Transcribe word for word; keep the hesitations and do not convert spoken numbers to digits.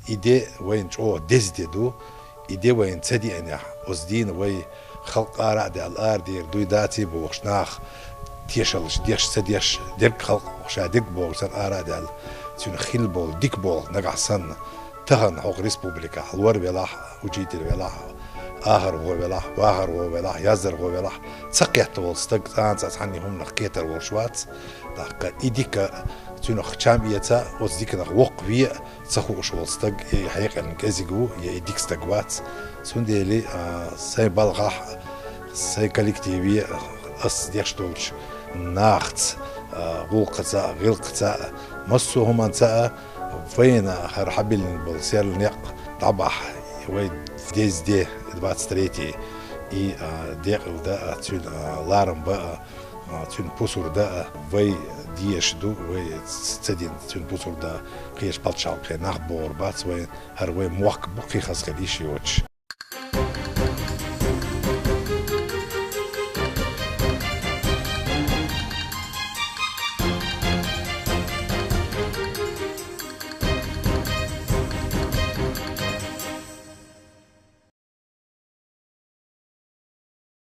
И де вайна чӀогӀа деза де ду, и де вайна ца деанехь, оцу дийнахь вай халкъ ара а даьлла, арадер дуй, даций бохуш, наха тешаллаш деш ца деш, дерг халкъ ша дерг бохуш санна ара а даьлла, цуьнан хилла болу дика болу нагахь санна, тахана хӀокху республикахь лор велахь, учитель велахь, ахархо велахь, вахархо велахь, яздархо велахь, ца кхетта волу стаг цкъа а цхьанна хӀуманах кетар волуш вац. ТӀаккха и дика цуьнах чам эца, оцу диканах воккхаве а ца хууш волу стаг, я и хьекъална кӀезиг ву, я и дика стаг вац. Цундела, а, сайн балхахь, сайн коллективе, ас деш долчу нахаца, а, гӀуллакхаца а, гӀиллакхца а, массо а хӀуманца а, вайна хӀара хьабиллина болу серла некъ дӀабахьа, вай деза де, двадцать третий, и, а, декъала дан а, цуьнан, а, ларам бан а, а, цуьнан пусар дан а, вай дезаш ду, вай ц-, ца дина цуьнан пусар дан а, кхечу пачхьалкхе нах богӀур бац вайн, хӀара вайн мохк бу, кхин хаза хила йиш йоцуш.